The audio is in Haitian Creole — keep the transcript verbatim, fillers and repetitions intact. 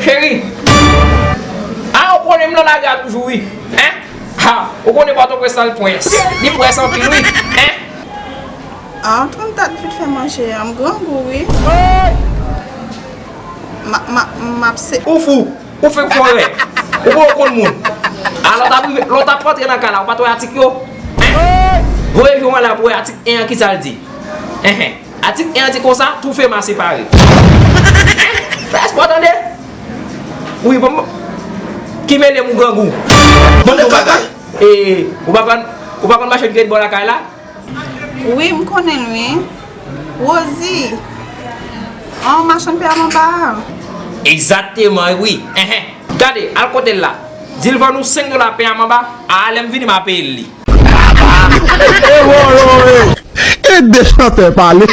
Cheri. A, ou konnen m nan lari a toujou, wi. Hein? Ha, ou konnen Pòtoprens lan l pwès. Li pwès anpil, wi. Hein? Ah, antre m ta vit fè manje a, m grangou, wi. M ap, m ap, m ap se. Ou fou. Ou fenk fè yon rèv. Ou poko konn moun. A, lè w t ap rive, lè w t ap rantre nan kay la, ou pa t wè atik yo? Hein? Voye je w anlè pou wè atik en an ki sa l di. Enhen. Atik en an di konsa, tou fèm a separe. Rès pa w tande? Wi, bon, ki mele m ou grangou. Bon, ou pa konn, e, ou pa konn, ou pa konn machann ki ret bò lakay la? Wi, m konnen l, wi. Rosie. Oh, machann pè a manba a. Egzakteman, wi. Enhen. Gade, al kote l la. Di l vann ou senk dola pè a manba, a lè m vini m a peye l li. E de chantè pale.